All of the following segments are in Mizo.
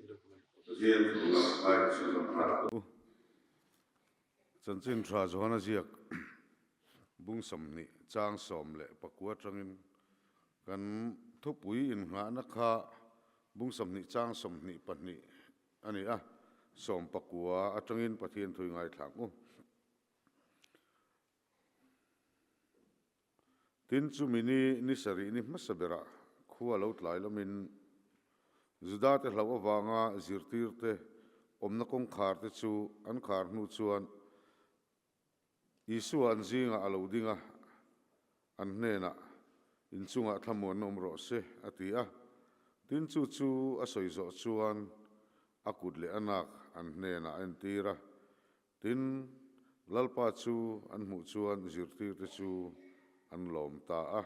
Pathian thu ngaithla chhunzawm nghal ang. Chanchin tha Johana ziak bung 20 chang 19 atangin kan thupui innghahna kha bung 20 chang 22 a ni a, 19 atangin Pathian thu i ngaithla ang u. Tin, chumi ni ni sarih ni hmasa berah khua lo tlai lamin Judate hlauh avanga zirtirte awmna kawngkharte chu an khar hnu chuan Isua an zingah a lo ding a, an hnenah, Inchungah thlamuanna awm rawh se, a ti a. Tin, chu chu a sawi zawh chuan a kut leh a nak an hnenah a entir a. Tin, Lalpa chu an hmuh chuan zirtirte chu an lawm ta a.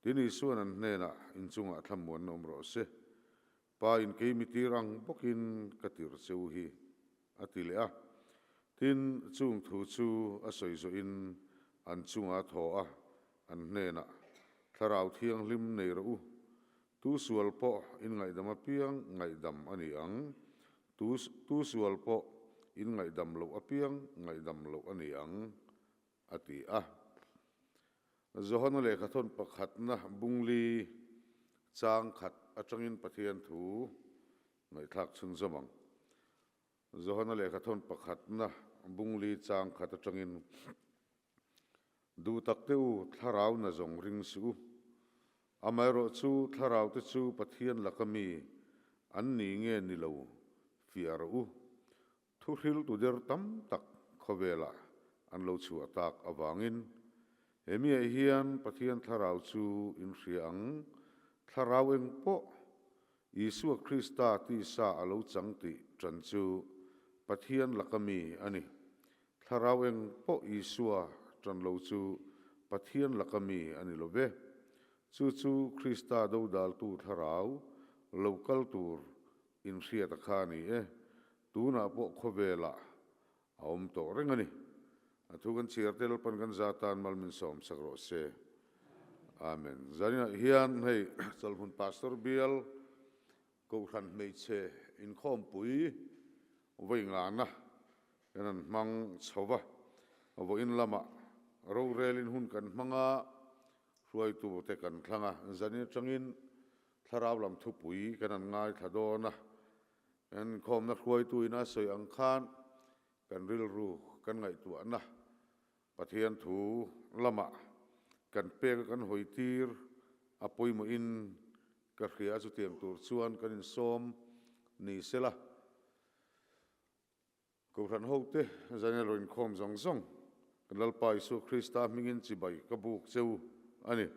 Tin, Isua'n an hnenah, Inchungah thlamuanna awm rawh se. Pa in kei mi tir ang bawkin ka tir che u hi, a ti leh a. Tin, chung thu chu a sawi zawhin an chungah a thaw a, an hnenah, Thlarau Thianghlim nei rawh u. Tu sual pawh in ngaihdam apiang ngaihdam a ni ang. Tu tu sual pawh in ngaihdam loh apiang ngaihdam loh a ni ang, a ti a. Johana lehkhathawn pakhatna bungli chang khat atangin Pathian thu ngaihthlak chhunzawm ang. Johana lehkhathawn pakhatna bungli chang khat atangin Duh tak te u, thlarau na zawng ring suh u. Amaherawh chu thlarau te chu Pathian laka mi an ni nge ni lo fiah rawh u. Thuhril tu der tam tak khawvelah an lo chhuah tak avangin he miah hian Pathian thlarau chu in hria ang, thlarau eng pawh Isua Krista tisa a lo chang tih ṭan chu Pathian laka mi a ni. Thlarau eng pawh Isua ṭan lo chu Pathian laka mi a ni lo ve. Chu chu Krista dodaltu thlarau lo kal tur inhriat a kha a ni e. Tunah pawh khawvelah a awm tawh reng a ni. A thu kan chhiar te Lalpan kan za tan mal min sawm sak rawh se. Amen. Zaninah hian hei Chawlhmun Pastor Bial Kohhran hmeichhe inkhawmpui vawi ngana kan han hmang chho va, vawiin lamah rorelin hun kan hmang a, hruaitute kan thlang a, zanin atangin thlarau lam thupui kan han ngaithla dawn a, kan inkhawmna hruaituin a sawi ang khan kan rilru kan ngaihtuahna Pathian thu lamah kan pek a kan hawi tir a pawimawhin ka hria a, chutiang tur chuan kan insawm ni sela. Kohhran hote Zaniah lo inkhawm zawng zawng kan Lalpa Isua Krista hmingin chibai ka buk che u a ni.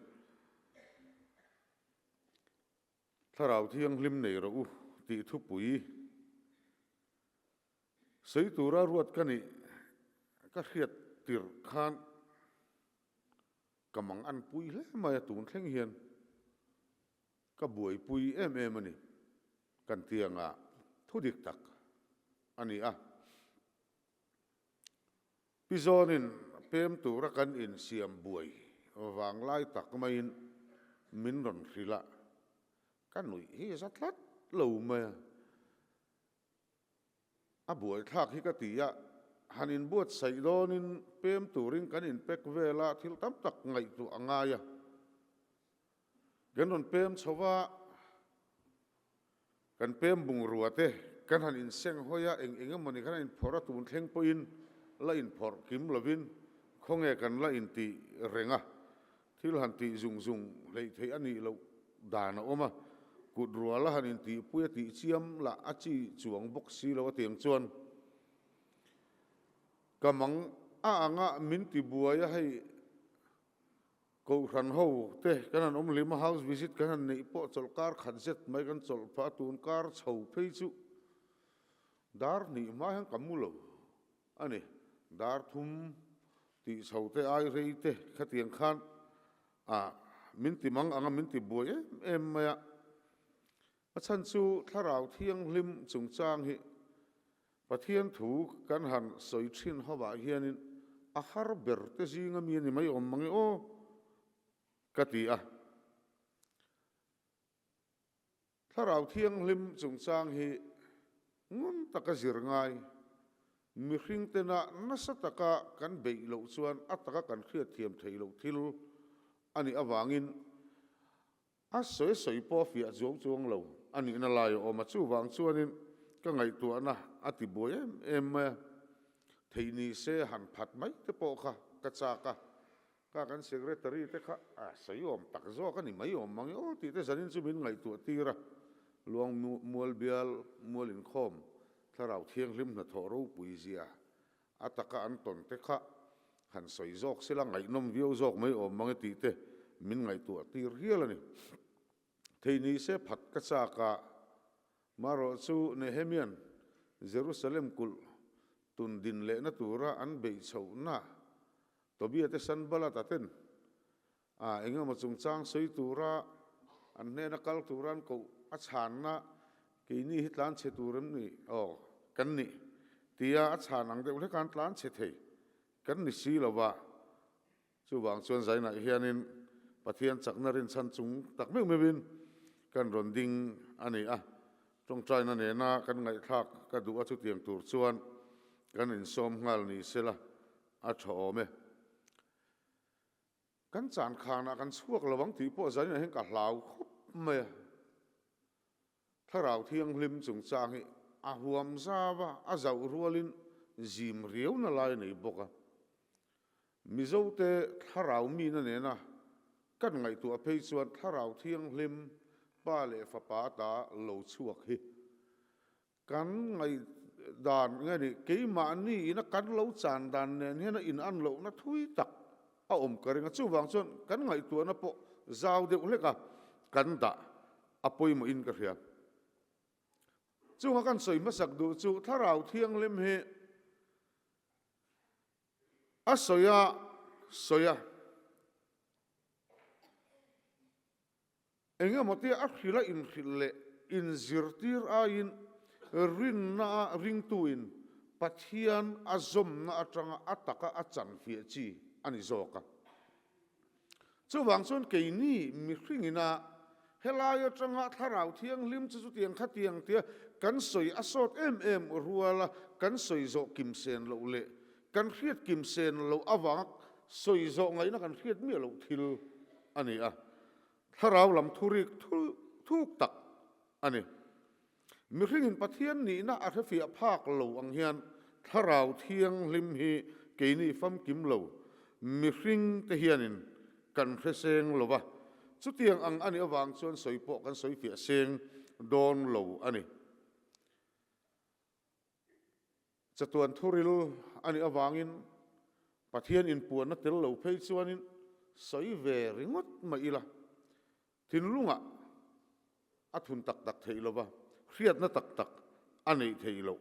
Thlarau Thianghlim nei rawh u tih thupui sawi tura ruat ka nih ka hriat tirh khan ka mang an pui hle mai a, tun thleng hian ka buaipui em em a ni. Kan tiangah thu dik tak a ni a. Pi Zawnin pem tura kan insiam buai vanglai tak maiin min rawn hrilh a, ka nuih hi za tlat lo mai a. A buaithlak hi ka ti a, han inbuatsaih dawnin pem turin kan inpek vel a, thil tam tak ngaihtuah a ngai a. Kan rawn pem chho va, kan pem bungrua te kan han inseng hawi a, eng eng emawni khan a inphawrh a, tun thleng pawhin la inphawrh kim lovin khawnge kan la intih reng a, thil han tih zung zung hleih theih a nih loh dan a awm a, kut rual a han intihpui a tih chiam lah a chi chuang bawk si lo a tiang chuan ka mang a anga min tibuai a hei. Kohhran ho te kan han awm hlim a, house visit kan han neih pawh chawlh kar khat zet mai kan chawlh phah a, tun kar chho phei chu dar hnih hma hian ka mu lo a ni. Dar thum tih chho te ai rei te khatiang khan ah min ti mang ang a, min ti buai em em mai a. A chhan chu Thlarau Thianghlim chungchang hi Pathian thu kan han sawi thin hovah hianin a har ber te zinga mi a ni mai awm mange aw ka ti a. Thlarau Thianghlim chungchang hi ngun taka zir ngai, mihring tena nasa taka kan beih loh chuan a taka kan hriatthiam theih loh thil a nih avangin a sawi sawi pawh a fiah chuang chuang lo a nihna lai a awm a, chuvang chuanin ka ngaihtuahna a ti buai em em mai a, theih ni se han phat mai te pawh kha ka chak a, Ka kan secretary te kha a sawi awm tak zawk a ni mai awm mang e aw tih te zanin chu min ngaihtuah tir a, Luang mual bial mual inkhawm thlarau thianghlim hnathawh ropui zia a taka an tawn te kha han sawi zawk sela ngaihnawm viau zawk mai awm mang e tih te min ngaihtuah tir hial a ni. Thei ni se phat ka chak a, marawh chu Nehemian Jerusalem kulh tun din lehna tura an beih chhohna Tobia te Sanballat a ten a eng emaw chungchang sawi tura an hnena kal tura an koh a chhanna keini hi tlan chhe tur em ni aw kan nih tia a chhan ang deuh hlek a an tlan chhe thei kan ni si lo va. Chuvang chuan zainah hianin Pathian chakna rinchhan chung tak meuh meuhin kan rawn ding a ni a, tawngtaina nena kan ngaihthlak ka duh a chutiang tur chuan kan insawm nghal ni sela a tha awm e. Kan chan khanah kan chhuak lo ang tih pawh zaninah hian ka hlau khawp mai a. Thlarau Thianghlim chungchang hi a huam zau a, a zauh rualin zim riauna lai a nei bawk a. Mizote thlarau mina nena kan ngaihtuah phei chuan Thlarau Thianghlim Pa leh Fapa ata lo chhuak hi kan ngaihdan nge ni, keimahni ina kan lo chan dan nen hian a in-an lohna thui tak a awm ka ring a, chuvang chuan kan ngaihtuahna pawh zau deuh hlek a kan dah a pawimawhin ka hria. Chunga kan sawi hmasak duh chu Thlarau Thianghlim hi a sawi a sawi a. Eng emaw tia a hrilh a inhrilh leh inzirtir aiin rinna a ringtuin Pathian a zawmna atanga a taka a chanfiah chi a ni zawk a. Chuvang chuan keini mihringina helai atanga Thlarau Thianghlim chu chutiang khatiang tia kan sawi a sawt em em ruala kan sawi zawh kim sen loh leh kan hriat kim sen loh avanga sawi zawh ngaihna kan hriat miah loh thil a ni a. Thlarau lam thurik thuk tak a ni. Mihringin Pathian nihna a hrefiah phak lo ang hian Thlarau Thianghlim hi keini famkim lo mihring te hianin kan hre seng lo va, chutiang ang a nih avang chuan sawi pawh kan sawi fiah seng dawn lo a ni. Chatuan thuril a nih avangin Pathian inpuanna tel lo phei chuanin sawi ve ringawt mai ila, thinlungah a thun tak tak theih lova, hriatna tak tak a neih theih loh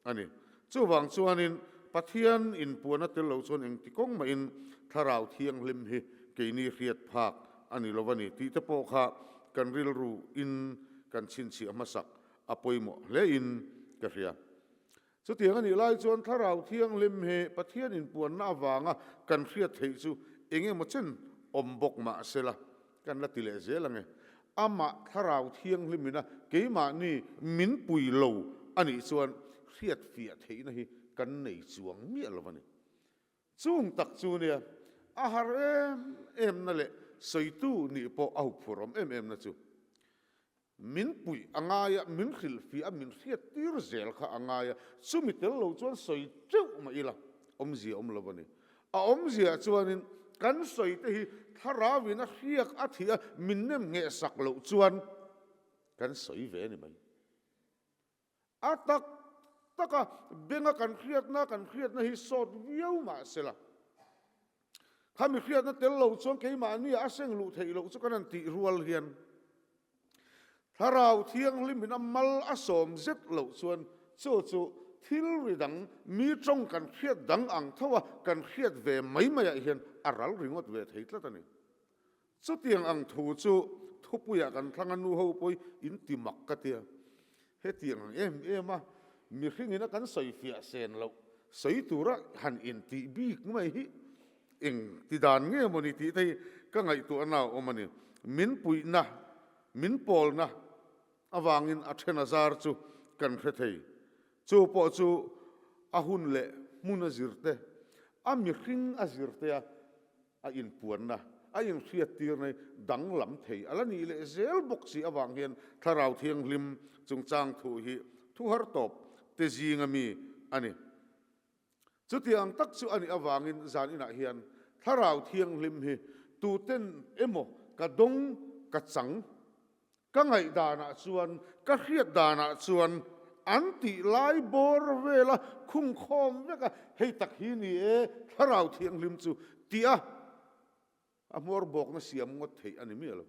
a ni. Chuvang chuanin Pathian inpuanna tel lo chuan engti kawng mahin Thlarau Thianghlim hi keini hriat phak a ni lo a ni tih te pawh kha kan rilru in kan chhinchhiah hmasak a pawimawh hlein ka hria. Chutiang a nih lai chuan Thlarau Thianghlim hi Pathian inpuanna avanga kan hriat theih chu eng emaw chen awm bawk mah sela kan la ti leh zel ang e. Amah Thlarau Thianghlimina keimahni min pui lo a nih chuan hriat fiah theihna hi kan nei chuang miah lo a ni. Chung tak chu nia a har em emna leh sawitu nih pawh a huphurh awm em emna chu. Min puih a ngai a, min hrilhfiah a, min hriat tir zel kha a ngai a, chumi tel lo chuan sawi teuh mah ila awmzia awm lo a ni. A awmzia chuanin kan sawi te hi thlarauin a hriak a thih a, min nem ngheh sak loh chuan kan sawi ve a ni mai. A tak tak a, benga kan hriatna kan hriatna hi sawt viau mah sela, khami hriatna tel lo chuan keimahnia a seng luh theih loh chu kan han tih rual hian Thlarau Thianghlimin a mal a sawm zet loh chuan chu chu thil ri dang mi tawng kan hriat dang ang tho a kan hriat ve mai maiah hian a ral ringawt ve thei tlat a ni. Chutiang ang thu chu thupuiah kan thlang a nu ho pawh hi in ti mak ka tia. Hetiang ang em em a mihringin a kan sawi fiah sen loh sawi tura han intih bik mai hi eng ti dan nge maw ni tih te hi ka ngaihtuahna a awm a ni. Min puihna, min pawlna. avangin a then a zar chu kan hre thei. Chu pawh chu a hun leh hmun a zir te, a mihring a zir te a a inpuanna, a inhriattirna hi danglam thei a la nih leh zel bawk si avang hian Thlarau Thianghlim chungchang thu hi thu har tawp te zinga mi a ni. Chutiang tak chu a nih avangin zan inah hian Thlarau Thianghlim hi tuten emaw ka dawng ka chang, ka ngaihdanah chuan, ka hriat danah chuan an tih lai bawr vela khungkhawm vek a, hei tak hi ni e Thlarau Thianghlim chu tih a, a hmawr bawkna siam ngawt theih a ni miah lo.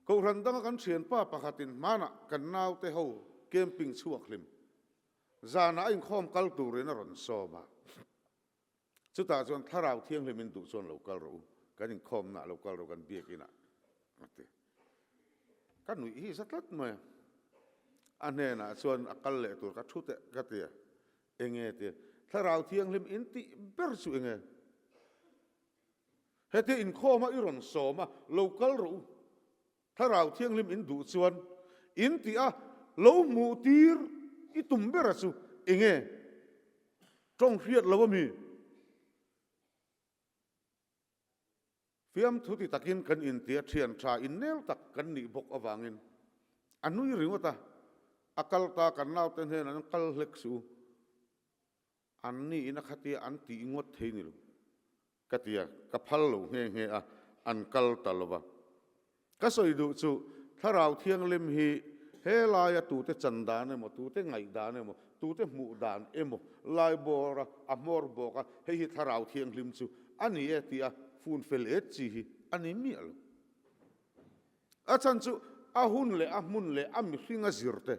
Kohhran danga kan thianpa pakhatin hmanah kan naute ho camping chhuak hlim zanah a inkhawm kal turin a rawn sawm a. Chutah chuan Thlarau Thianghlimin duh chuan lo kal rawh u, kan inkhawmnaah lo kal rawh u, kan biakinah a ti. Ka nuih hi za tlat mai a. A hnenah chuan a kal leh tur ka thu teh ka ti a. Enge ti? Thlarau Thianghlim in tih ber chu enge? Hetia inkhawma i rawn sawm a, lo kal rawh u. Thlarau Thianghlim in duh chuan in tih a, lo hmuh tir i tum bera chu enge? Tawng hriat lo a mi? Fiamthu ti takin kan intia thian tha innel tak kan nih bawk avangin a nui ringawt a, a kal ta kan naute hnenah an kal hlek suh u. An niin a khatia an tih ngawt thei ni lo ka ti a, ka phal lo nghe nghe a, an kal ta lo va. Ka sawi duh chu Thlarau Thianghlim hi he laia tute chan dan emaw, tute ngaih dan emaw, tute hmuh dan emaw lai bawr a, a hmawr bawk a, hei hi Thlarau Thianghlim chu a ni e tia fun fel et chi hi a ni miah lo. A chhan chu a hun leh a hmun leh a mihring a zir te,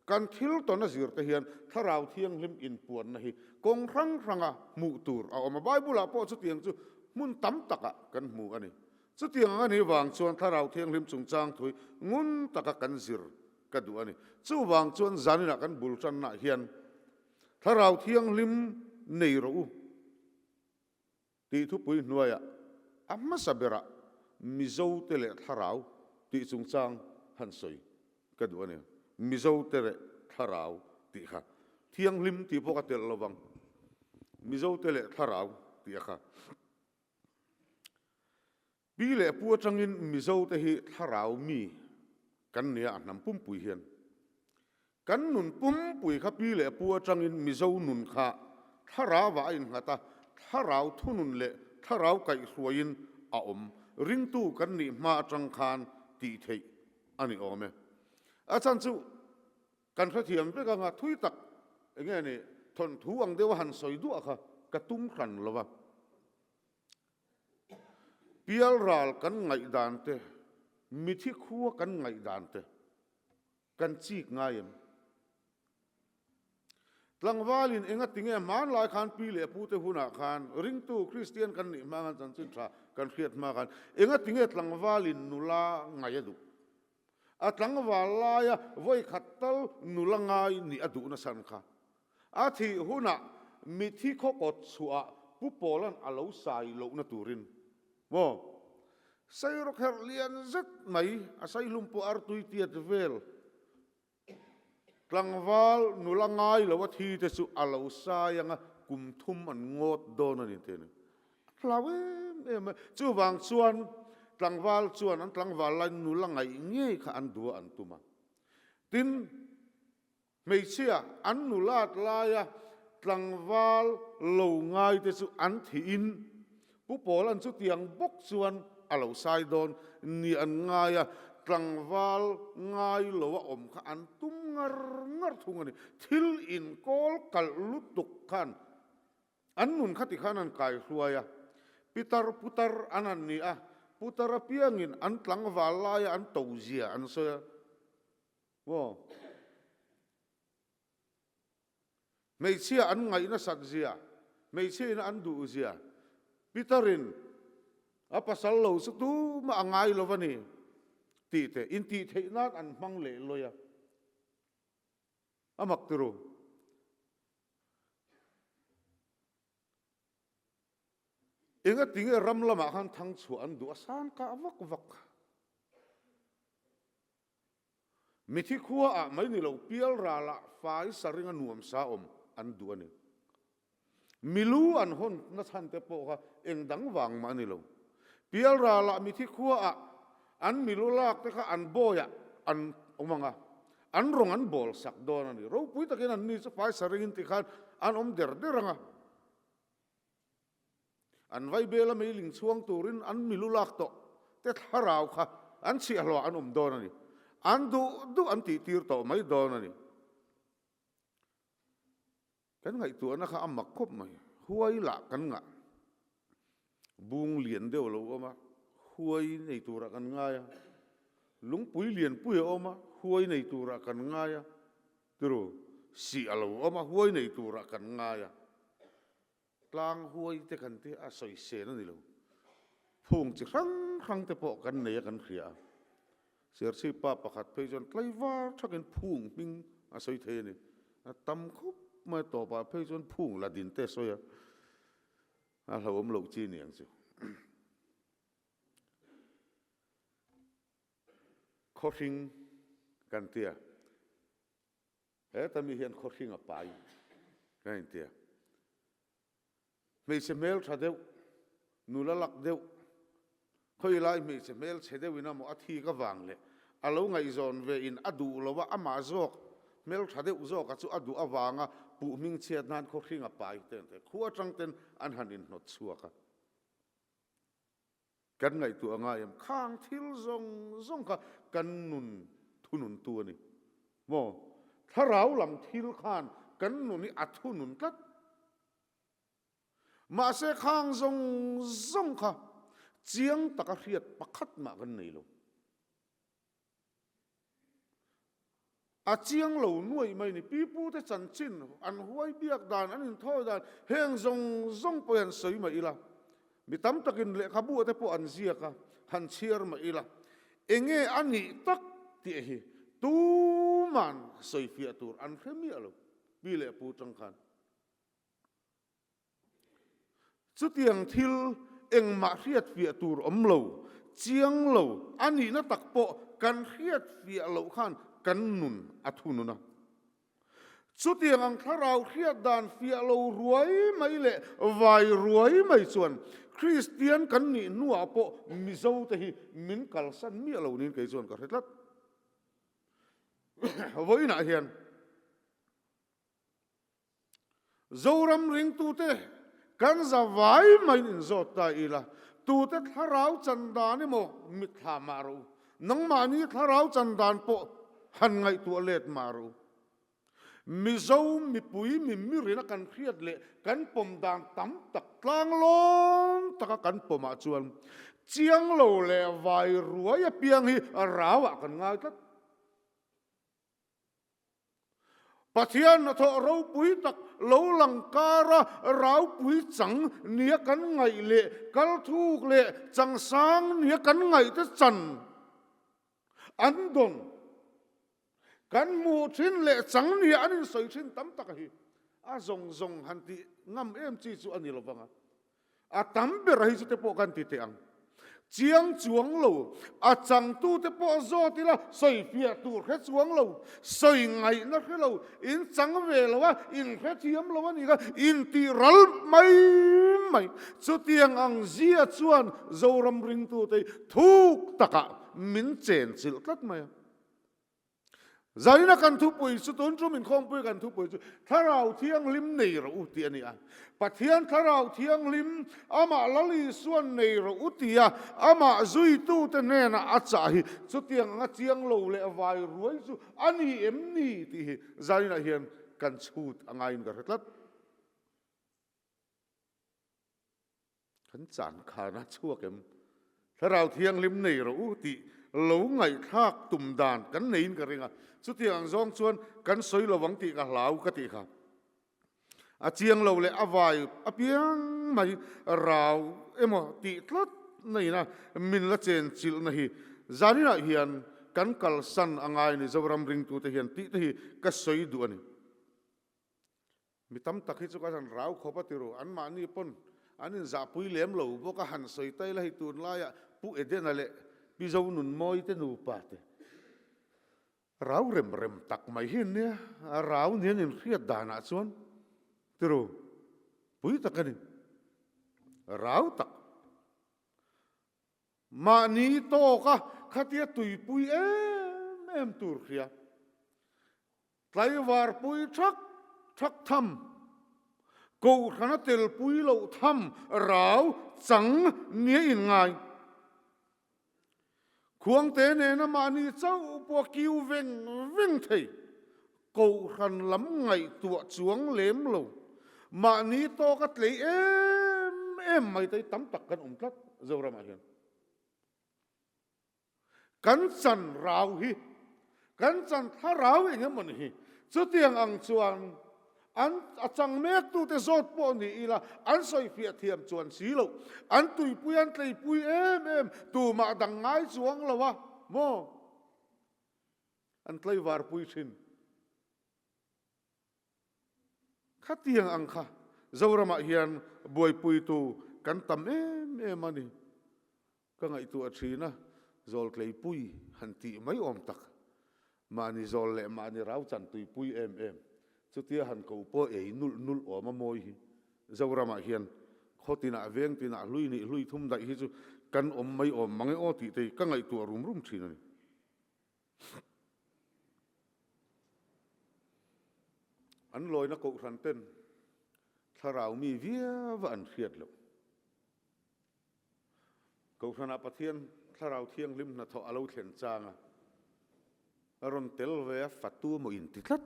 kan thil tawn a zir te hian Thlarau Thianghlim inpuanna hi kawng hrang hranga hmuh tur a awm a. Bible-ah pawh chutiang chu hmun tam takah kan hmu a ni. Chutiang ang a nih vang chuan Thlarau Thianghlim chungchang thui ngun taka kan zir ka duh a ni. Chuvang chuan zaninah kan bul tannaah hian Thlarau Thianghlim nei rawh u. Tih thupui hnuaiah a hmasa berah Mizote leh Thlarau tih chungchang han sawi ka duh a ni. Mizote leh Thlarau tih kha Thianghlim tih pawh ka telh lo vang. Mizote leh Thlarau tih a kha. Pi leh pu atangin Mizote hi Thlarau mi kan nia a hnam pumpui hian. Kan nun pumpui kha pi leh pu atangin Mizo nun kha Thlarauah a innghat a, Thlarau thunun leh Thlarau kaihhruaiin a awm. Ringtu kan nih hma atang khan tih theih a ni awm e. A chhan chu kan hrethiam vek anga thui tak enge ni thawnthu ang deuha han sawi duah kha ka tum hran lo va. Pialral kan ngaihdan te, mithi khua kan ngaihdan te, Kan chik ngai em? Tlangvalin enga tinge hmanlai khan pi leh pute hunah khan ringtu Kristian kan nih hma khan chanchin tha kan hriat hma khan enga tinge tlangvalin nula ngai a duh? A tlangval laia vawi khat tal nula ngai nih a duh nasan kha a thih hunah mithi khawkawt chhuah Pu Pawla'n a lo sai lohna turin Maw? Sairawkherh lian zet mai, a saihlum pawh artui tiat vel. Tlangval nula ngai lo a thi te chu a lo sai anga kum thum an ngawt dawn a ni tih a ni. A hlau em em a, chuvang chuan tlangval chuan an tlangval lai nula ngaih ngei kha an duh a an tum a. Tin, Hmeichhia an nulat laia tlangval lo ngaite chu an thihin Pu Pawla'n chutiang bawk chuan a lo sai dawn ni an ngai a, tlangval ngai lo a awm kha an tum ngar ngar thung a ni. Thil inkawl kalh lutuk khan an nun kha tikhan an kaihruai a, pitar putar an han ni a, putar apiangin an tlangval laia an to zia an sawi a. Maw? Hmeichhia an ngaih nasat zia, hmeichhia in an duh zia, Peter-in a pasal lo chu tumah a ngai lo a ni tih te intih theih nan an hmang leh lawi a. A mak tiru. Enga tinge ram lamah khan thangchhuah an duh a, san kah vak vak. Mithi khua ah mai ni lo pial ral ah fai sa ringa nuam sa awm an duh a ni. Milu an hawn na chhan te pawh kha eng dang vang mah a ni lo. Pial ral ah mithi khua ah an milu lak te kha an bawi ah an awm ang a, an rawng an bawl sak dawn a ni. Ropui takin an ni chu fai sa ringin tikhan an awm der der ang a. An vaibel a meiling chhuang turin an milu lak tawh te thlarau kha an chhiahhlawh an awm dawn a ni. An duh duh an tihtir tawh mai dawn a ni. Kan ngaihtuahna kha a mak khawp mai. Huai lah kan ngah. Bung lian deuh a lo awm a, huai nei turah kan ngai a. Lungpui lianpui a awm a, huai nei turah kan ngai a. Tiru, sih a lo awm a, huai nei turah kan ngai a. Tlang huai te kan ti a sawi sen a ni lo. Phung chi hrang hrang te pawh kan nei a kan hria a. Serchhip pa pakhat phei chuan tlaivar thakin phung hming a sawi thei a ni. A tam khawp mai tawpah phei chuan phung la din te a sawi a, a hlauhawm loh chi ni ang chu. Khawhring kan ti a. Heta mi hian khawhring a pai ka intia. Hmeichhe hmel tha deuh, nula lak deuh, khawi lai hmeichhe hmel chhe deuh in a maw a thik avang leh a lo ngaihzawn ve in a duh lo a, amah zawk hmel tha deuh zawk a chu a duh avanga puh hming chhiat nan khawhring a pai te an ti a, khua atang ten an han inhnawt chhuak a. Kan ngaihtuah a ngai em? Khang thil zawng zawng kha kan nun thununtu a ni maw? Thlarau lam thil khan kan nun hi a thunun tlat. Mahse khang zawng zawng kha chiang taka hriat pakhat mah kan nei lo. A chiang lo nuaih mai ni. Pipute chanchin, an huai biak dan, an inthawi dan, heng zawng zawng pawh hi han sawi mah ila, mi tam takin lehkhabu te pawh an ziak a, han chhiar mah ila, enge a nih tak tih hi tuman sawifiah tur an hre miah lo, pi leh pu tang khan. Chutiang thil engmah hriatfiah tur awm lo, chiang lo a nihna tak pawh kan hriatfiah loh khan kan nun a thunun a. Chutiang ang thlarau hriat dan fiah lo ruai mai leh vai ruai mai chuan Kristian kan nih hnuah pawh Mizote hi min kalsan miah lo niin kei chuan ka hre tlat. Vawiinah hian. Zoram ringtute kan za vai maiin inzawt ta ila, tute thlarau chan dan emaw mitthla mah rawh u, nangmahni thlarau chan dan pawh han ngaihtuah let mah rawh u. Mizo mipui mimmirina kan hriat leh kan pawm dan tam tak tlanglawm taka kan pawmah chuan chiang lo leh vai ruai apiang hi rauah kan ngai tlat. Pathian hnathawh ropui tak lo lang kara raupui chang nia kan ngaih leh kal thuk leh chang sang nia kan ngaih te chan an dawn kan hmuh thin leh chang nia an insawi thin tam tak hi a zawng zawng han tih ngam em chi chu a ni lo vang a. A tam ber hi chute pawh kan ti teh ang. Chiang chuang lo, a changtute pawh zawt ila sawi fiah tur hre chuang lo, sawi ngaihna hre lo, in chang ve lo a, in hre thiam lo a ni kha, in tih ral mai mai. Chutiang ang zia chuan Zoram ringtute hi thuk takah min chenchilh tlat mai a. Zaina kan thupui chu tun tum inkhawmpui kan thupui chu Thlarau Thianghlim nei rawh u tih a ni a. Pathian Thlarau Thianghlim amah Lal Isuan nei rawh u tia amah zuitute hnenah a chah hi chutiang anga chiang lo leh vai ruai chu a ni em ni tih hi zainah hian kan chhut a ngaiin ka hre tlat. Kan chan khan a chhuak em? Thlarau Thianghlim nei rawh u tih lo ngaihthlak tum dan kan neiin ka ring a, chutiang ang zawng chuan kan sawi lo ang tih ka hlau ka tih kha. A chiang lo leh a vai apiang mai rau emaw tih tlat nain a min la chen chilhna hi zaninah hian kan kalsan a ngai ni Zoram ringtute hian tih te hi ka sawi duh a ni. Mi tam tak hi chu ka han rau khawp a ti ru, anmahni pawn an inzahpui lem lo bawk a, han sawi ta ila hei tunlaiah Pu Edena leh Pi Zonunmawi te nupa te. Rau rem rem tak mai hi an nia, rau ni an inhriat danah chuan tiru pui tak a ni. Rau tak. Mahni tawka khatia tuipui em em tur hria. Tlaivarpui thak thak tham, Kohhrana telpui loh tham rau chang nia inngai. Khuangte nena mahni chauh pawh kiu veng veng thei. Kohhran lam ngaihtuah chuang lem lo. Mahni tawka tlei em em mai te hi tam tak kan awm tlat Zoramah hian. Kan chan rau hi, kan chan thlarau eng emaw ni hi, chutiang ang chuan an a chang mektute zawt pawh ni ila an sawifiah thiam chuan si loh. An tuipui an tleipui em em, tumah dang ngai chuang lo a maw? An tlaivarpui thin. Khatiang ang kha Zoramah hian buaipuitu kan tam em em a ni. Ka ngaihtuah thin a, zawl tleipui han tih mai awm tak. Mahni zawl leh mahni rau chan tuipui em em. Chutia han ko pawh ei nulh nulh awm a mawi hi. Zoramah hian khaw tinah veng tinah hlui nih hlui thum daih hi chu kan awm mai awm mang e aw tih te hi ka ngaihtuah rum rum thin a ni. An lawina kohhran ten thlarau mi viau an hriat loh. Kohhranah Pathian Thlarau Thianghlim hnathawh a lo thlen chang a, a rawn tel ve a, fatu emaw inti tlat.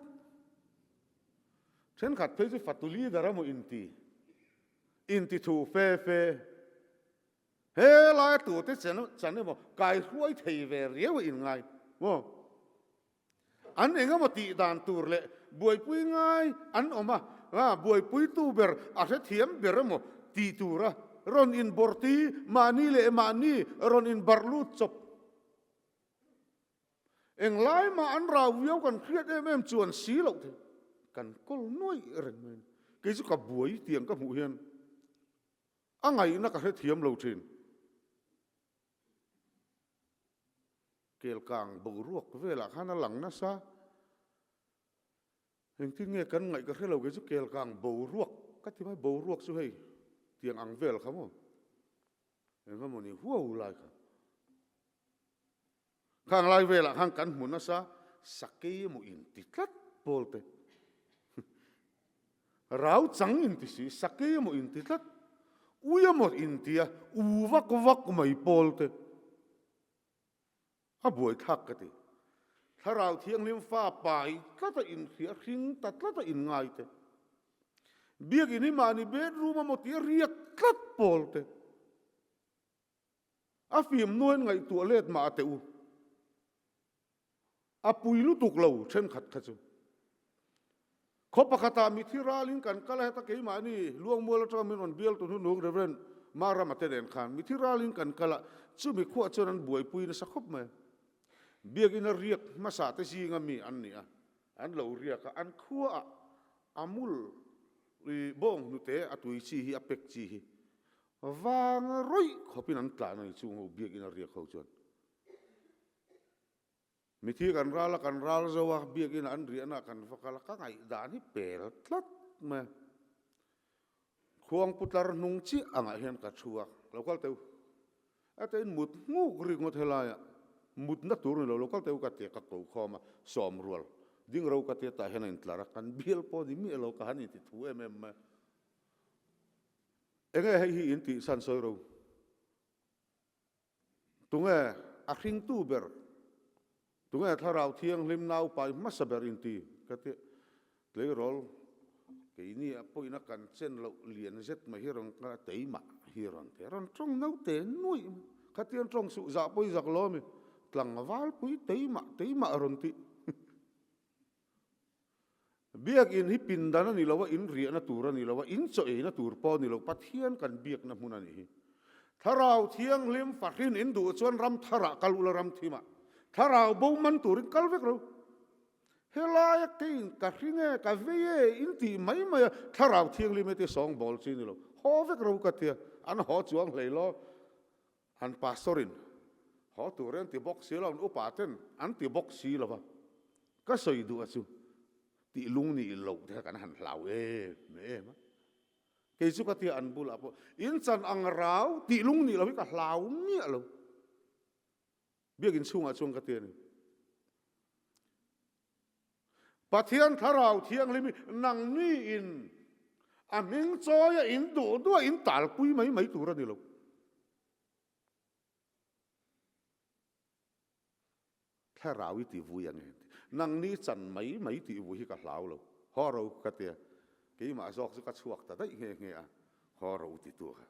Thenkhat phei chu fatu leader emaw inti, inti thu fe fe. He laia tute chan emaw kai hruai thei ve riau a inngai maw? An eng emaw tih dan tur leh buaipui ngai an awm a, a buaipuitu ber a hrethiam ber emaw tih tura rawn inbawrti mahni leh mahni rawn inbarh lut chawp. Englai mah an rau viau kan hriat em em chuan si loh thei kan kawl nuaih reng mai a ni. Kei chu ka buai tiang ka hmuh hian a ngaihna ka hrethiam lo thin. Kelkang boruak velah khan a lang nasa. Engtin nge kan ngaih ka hre lo kei chu kelkang boruak ka ti mai, boruak chu hei tiang ang vel kha maw? Eng emaw ni huau lai kha. Khang lai velah khan kan hmu nasa sakei emaw inti tlat pawl te. Rau chang inti si, sakei emaw inti tlat, ui emaw inti a, u vak vak mai pawl te a buaithlak ka ti. Thlarau Thianghlim fa pai tlat a inhria, hring ta tlat a inngai te. Biakin hi mahni bedroom emaw tia riak tlat pawl te. A fim nuain ngaihtuah let mah a teh u. A pui lutuk lo thenkhat kha chu. Khaw pakhatah mithi ralin kan kal a, heta keimahni Luangmual atanga min rawn bial tu hnunung Rev. Marama te nen khan mithi ralin kan kal a, chumi khuah chuan an buaipui nasa khawp mai. Biakina riak hmasa te zinga mi an ni a, an lo riak a, an khuaah amul bawng hnute a tui chi hi a pek chi hi vang rawih khawpin an tlan a ni chung ho biakina riak ho chuan. Mithi kan ral a, kan ral zo a, biakina an riahna ah kan va kal a, ka ngaihdan hi pel tlat mai a. Khuang putlar hnung chiah angah hian ka thu a, lo kal teu. A tein mut nghuk rik ngawt helaiah mutna tur ni lo, lo kal teu ka ti a, ka ko khawm a, sawm rual ding ro ka ti a, tah hian a intlar a, kan bial pawh ni miah lo, ka han inti thu em em mai a. Enge hei hi in tih chhan sawi ro? Tunge a hringtu ber? Tunge Thlarau Thianghlim naupai hmasa ber inti? Ka ti. Tleirawl, keini a pawina kan chen loh lian zet mai hi rawn kal a, teimah hi rawn ti a, rawn tawng naute nuaih mai. Khatiang tawng suh zah pawi zak lo a mi, tlangvalpui teimah teimah rawn ti. Biakinn hi pindan a ni lo a, in riahna tur a ni lo a, in chaw eina tur pawh a ni lo, Pathian kan biakna hmun a nih hi. Thlarau Thianghlim fahrin in duh chuan ram tharah kal ula ram thimah Thlarau bo man turin kal vek ro. Helaia keiin ka hring e, ka vei e in tih mai mai a, Thlarau Thianghlim heti sawngbawl chi a ni lo. Haw vek ro ka tia, an haw chuang hlei lo. An pastor in haw tur an ti bawk si lo, an upa ten an ti bawk si lo va. Ka sawi duh a chu tih lung nih loh te kha kan han hlau em em a. Kei chu ka tia an bulah pawh in chan ang rau tih lung nih loh hi ka hlau miah lo. Biakin chhungah chuan ka ti a ni. Pathian Thlarau Thianghlim hi nangni in a hming chawi a in duh duh a in talpui mai mai tur a ni lo. Thlarau i ti vui ang em? Nangni chan mai mai tih vui hi ka hlau lo. Haw ro ka tia. Keimah zawk chu ka chhuak ta daih nghe nghe a. Haw ro ti tu kha.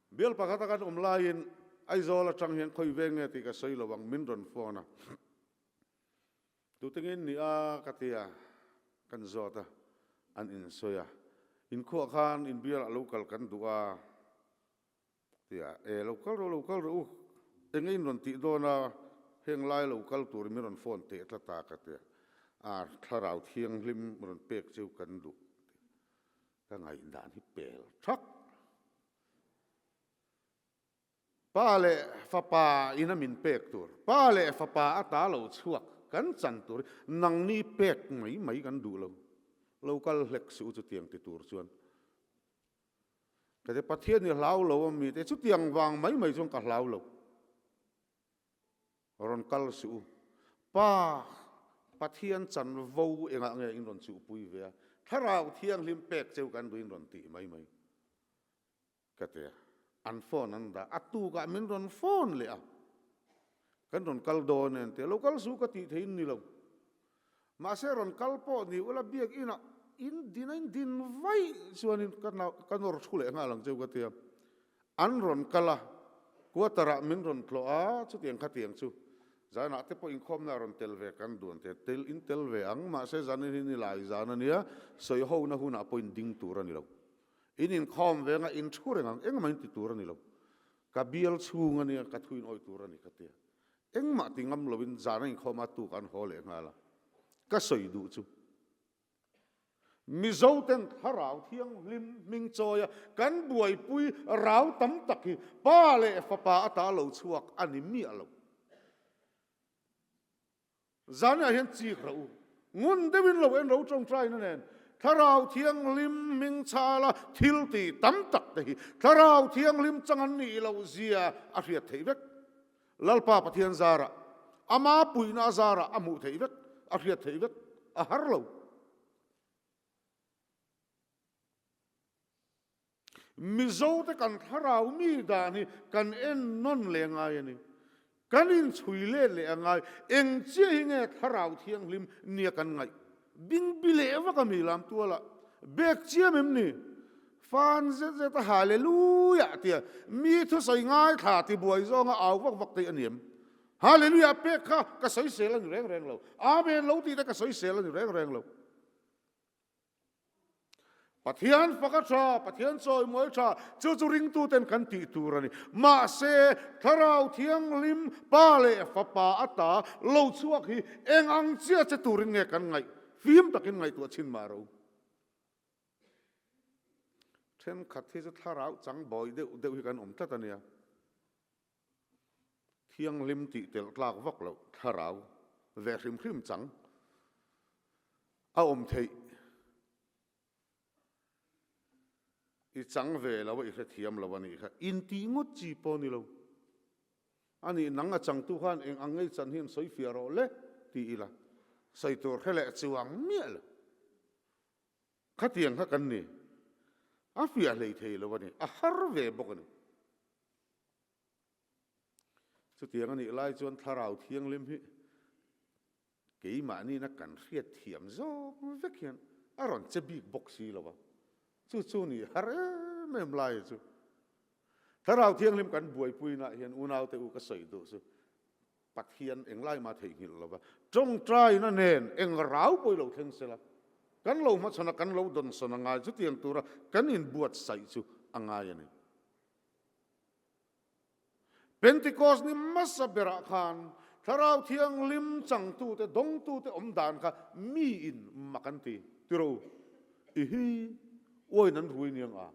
Bial pakhat a kan awm laiin Aizawl atang hian khawi veng nge tih ka sawi lo ang min rawn phone a. Tute nge in nih a ka ti a, kan zawt a, an insawi a. Inkhuah khan inbialah lo kal kan duh a. Tia, E, lo kal rawh, lo kal rawh u, eng in rawn tih dawn a, heng lai lo kal turin min rawn phone teh tlat a, ka ti a, a thlarau thianghlim rawn pek chu kan duh ka ngaihdan hi pel thak. Pa leh fapa ina min pek tur, pa leh fapa ata lo chhuak kan chan tur hi nangni pek mai mai kan duh lo, lo kal hlek suh u chutiang ti tur chuan. Ka ti, Pathian i hlau lo a mi te, chutiang vang mai mai chuan ka hlau lo. Rawn kal suh u. Pa, Pathian chanvo engah nge in rawn chuhpui ve a, Thlarau Thianghlim pek cheu kan duh in rawn tih mai mai. Ka ti a, an phone an dah, a tukah min rawn phone leh a, kan rawn kal dawn e an ti a, lo kal suh ka tih thei in ni lo. Mahse rawn kal pawh ni ula biak inah in din a in din vaih chuanin ka ka nawr thu leh nghal ang cheu ka ti a. An rawn kal a, quarter ah min rawn tlawh a, chutiang khatiang chu zanah te pawh inkhawmna a rawn tel ve kan duan te tel in tel ve ang mahse zanin hi nilai zan a nia sawi hona hunah pawh in ding tur a ni lo. In inkhawm ve anga in thu reng ang engmah in ti tur a ni lo. Ka bial chhung a nia ka thu in awih tur a ni ka ti a. Engmah ti ngam loin zan a inkhawm a tuk an haw leh nghal a, ka sawi duh chu Mizoten Thlarau Thianghlim hming chawi a kan buaipui rau tam tak hi Pa leh Fapa ata lo chhuak a ni miah lo. Zaniah hian chik rawh u. Ngun deuhin lo en ro tawngtaina nen Thlarau Thianghlim hming chhala thil ti tam tak te hi Thlarau Thianghlim chang an nih loh zia a hriat theih vek. Lalpa Pathian zarah, ama puihna a zarah a hmuh theih vek, a hriat theih vek, a har lo. Mizote kan thlarau mi dan hi kan en nawn leh ngai a ni. Kan inchhui let leh a ngai. Eng chiah hi nge thlarau thianghlim nia kan ngaih? Bingbi leh vak a mi lam tualah bek chiam em ni? Fan zet zet a Hallelujah tia mi thusawi ngaithla tibuai zawnga au vak vak te a ni em? Hallelujah pek kha ka sawisel a ni reng reng lo. Amen lo tih te ka sawisel a ni reng reng lo. Pathian fak a tha, Pathian chawimawi tha, chu chu ringtuten kan tih tur a ni. Mahse, Thlarau Thianghlim, Pa leh Fapa ata lo chhuak hi eng ang chiah che turin nge kan ngaih? Fim takin ngaihtuah chhin mah ro. Thenkhat hi chu thlarau chang bawi deuh deuh hi kan awm tlat a nia. Thianghlim tih telh tlak vak loh thlarau ve hrim hrim chang a awm theih. I chang ve lo a, i hrethiam lo a nih kha. Intih ngawt chi pawh a ni lo. A nih nang a changtu khan eng ang ngei chan hian sawi fiah rawh le ti ila sawi tur hre leh chuang miah lo. Khatiang kha kan ni. A fiah hlei thei lo a ni. A har ve bawk a ni. Chutiang a nih lai chuan Thlarau Thianghlim hi keimahniina kan hriat thiam zawk vek hian a rawn che bik bawk si lo a, chu chu ni har em em lai chu. Thlarau Thianghlim kan buaipuinaah hian unaute u ka sawi duh chu Pathian englai mah theihnghilh lo va, tawngtaina nen eng rau pawh i lo thleng sela, kan lo hmachhawn a, kan lo dawnsawn a ngai, chutiang tura kan inbuatsaih chu a ngai a ni. Pentecost ni hmasa berah khan Thlarau Thianghlim changtute, dawngtute awm dan kha miin mak an ti. Ti rawh u, i hi uain an rui niang a?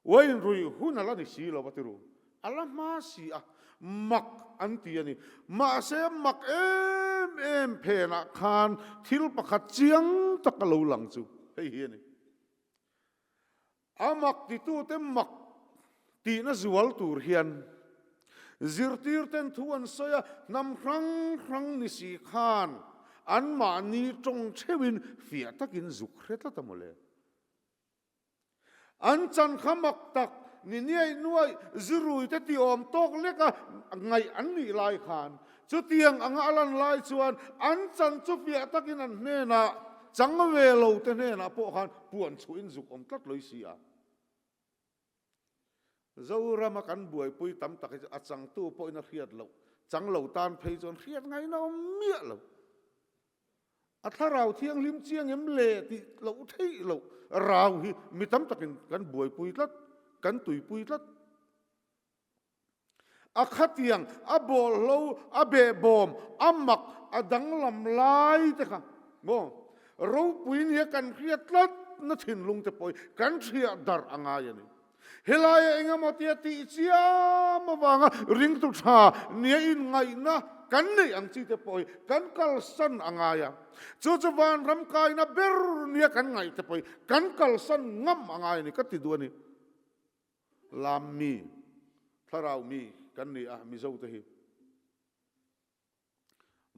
Uain rui hun a la ni si lo va ti ru. A la hma si a. Mak an ti a ni. Mahse mak em em phenah khan thil pakhat chiang tak a lo lang chu hei hi a ni. A mak titute mak tihna zual tur hian zirtirten thu an sawi a, hnam hrang hrang ni si khan anmahni tawng theuhin fiah takin zuk hre tlat a mawle. An chan kha mak tak ni niaih nuaih ziruite ti awm tawk leka ngaih an nih lai khan chutiang anga a lan lai chuan an chan chu fiah takin an hnenah chang ve lo te hnenah pawh khan puan chhuahin zuk awm tlat lawih si a. Zorama kan buaipui tam tak hi chu a changtu pawhin a hriat loh, chang lo tan phei chuan hriat ngaihna awm miah lo. A thlarau thianghlim chiang em le tih loh theih loh rau hi mi tam takin kan buaipui tlat, kan tuipui tlat. A khatiang, a bawlhlo, a behbawm, a mak, a danglam lai te kha maw ropui nia kan hriat tlat na thinlung te pawh hi kan hriah darh a ngai a ni. Helaia engemaw tia tih chiam avanga ringtu tha nia inngaihna kan neih ang chi te pawh hi kan kalsan a ngai a. Chu chu vanram kaina ber nia kan ngaih te pawh hi kan kalsan ngam a ngai a ni ka ti duh a ni. Lam mi, thlarau mi kan ni a Mizo te hi.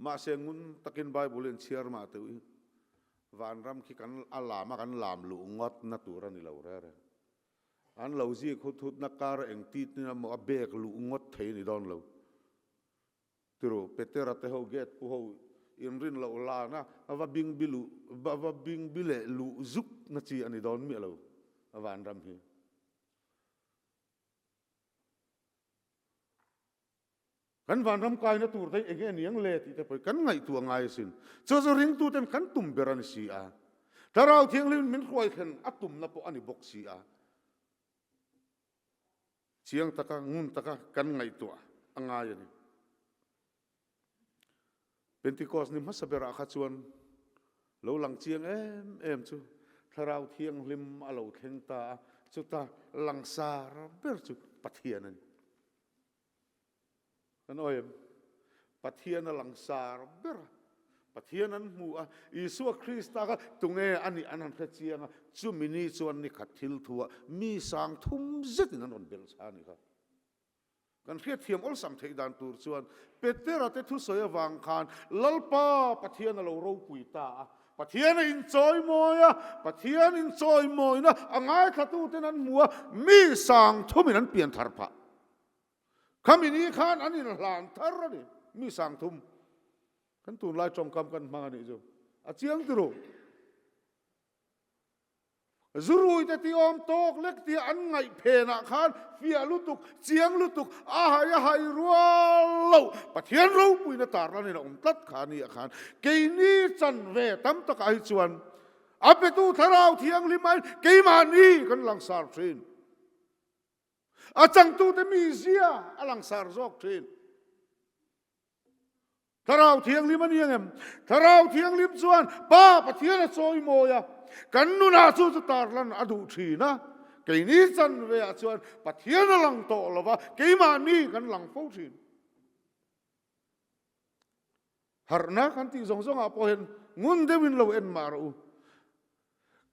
Mahse ngun takin Bible in chhiar mah teuh hi vanram khi kan a lam a kan lam luh ngawt na tur a ni lo reng reng. An lo zik hut hut na kar eng tit in emaw a bek luh ngawt thei a ni dawn lo. Tiru Petera te ho gate pu ho inrin loh lana a va bing bi luh a va bing bi leh luh zuk na chi a ni dawn miah lo vanram hi. Kan vanram kaina tur te hi enge a niang le tih te pawh hi kan ngaihtuah ngai asin. Chu chu ringtuten kan tum ber a ni si a. Thlarau Thianghlim min hruai thlen a tumna pawh a ni bawk si a. Chiang taka, ngun taka kan ngaihtuah a ngai a ni. Pentecost ni hmasa berah kha chuan lo lang chiang em em chu Thlarau Thianghlim a lo thleng ta a, chuta langsar ber chu Pathian a ni. Kan awi em? Pathian a langsar ber a, Pathian an hmu a, Isua Krista kha tunge a nih an han hre chiang a, chumi ni chuan ni khat thil thu ah mi sang thum zetin an rawn belh chha a nih kha. Kan hriatthiam awlsam theih dan tur chuan Petera te thusawi avang khan Lalpa Pathian a lo ropui ta a, Pathian a inchawimawi a, Pathian inchawimawina a ngaithlatuten an hmu a, mi sang thumin an pian thar phah. Khami ni khan an inhlan thar a ni, mi sang thum. Kan tunlai tawngkam kan hmang a nih chu. A chiang ti ru. Zurui te ti awm tawk lek tia an ngaih phenah khan fiah lutuk, chiang lutuk, a hai a hai rual lo. Pathian ropuina tarlanin a awm tlat kha a nia khan keini chanve tam takah hi chuan a petu thlarau thianghlim aiin keimahni kan langsar thin. A changtute mizia a langsar zawk thin. Thlarau Thianghlim a ni ang em? Thlarau Thianghlim chuan Pa Pathian a chawimawi a, kan nunah chu chu tarlan a duh thin a. Keini chanveah chuan Pathian a lang tawh lo va, keimahni kan lang fo thin. Harhna kan tih zawng zawngah pawh hian ngun deuhin lo en mah rawh u.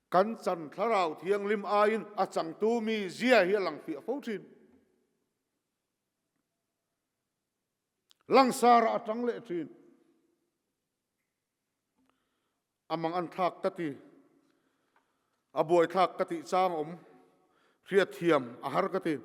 Kan chan Thlarau Thianghlim aiin a changtu mizia hi a lang fiah fo thin. Langsarah a tang leh thin. A mang an thlak ka ti. A buai thlak ka tih chang awm. Hriatthiam a har ka ti.